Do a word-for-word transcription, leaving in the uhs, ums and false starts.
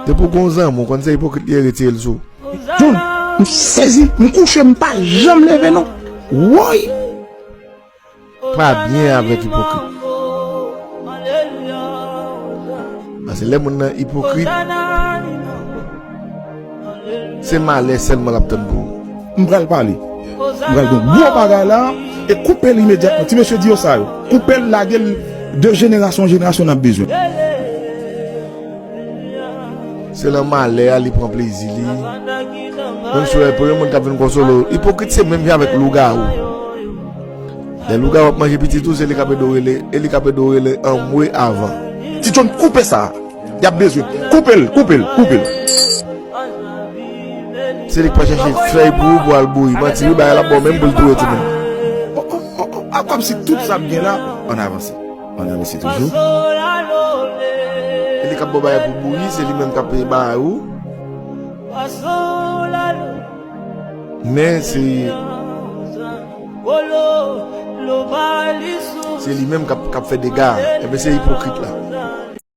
Depi w gon zanmi, w konn se ipokrit li ye, retire l sou ou. John, m sezi, m kouche, m pa janm leve non. Woy! Pa byen avèk ipokrit. Paske lè moun nan ipokrit, se malè sèlman l ap tann pou ou. M pral pale. M pral gen gwo bagay la, e koupe l imedyatman. Ti mesye di yo sa yo. Koupe l, lage l de jenerasyon an jenerasyon n ap bezwen. Se nan malè a li pran plezi li. Menm si w wè premye moun k ap vin konsole w, ipokrit se menm jan avèk lougawou. Lè lougawou ap manje pitit ou, se li k ap ede w rele, e li k ap ede w rele anmwe avan. Ti John, koupe sa. Y ap bezwen. Koupe l, koupe l, koupe l. Se li k pral chèche fèy pou ou pou al bouyi. Manti wi, bagay la bon menm pou l touye timoun. Oh, oh, oh, oh, ah, kòmsi tout sa ap gen la, ann avanse. Ann avanse toujou. E li k ap bon bagay pou bouyi, se li menm k ap peye bagay ou. Men se, se li menm k ap, k ap fè dega. Ebyen, se ipokrit la.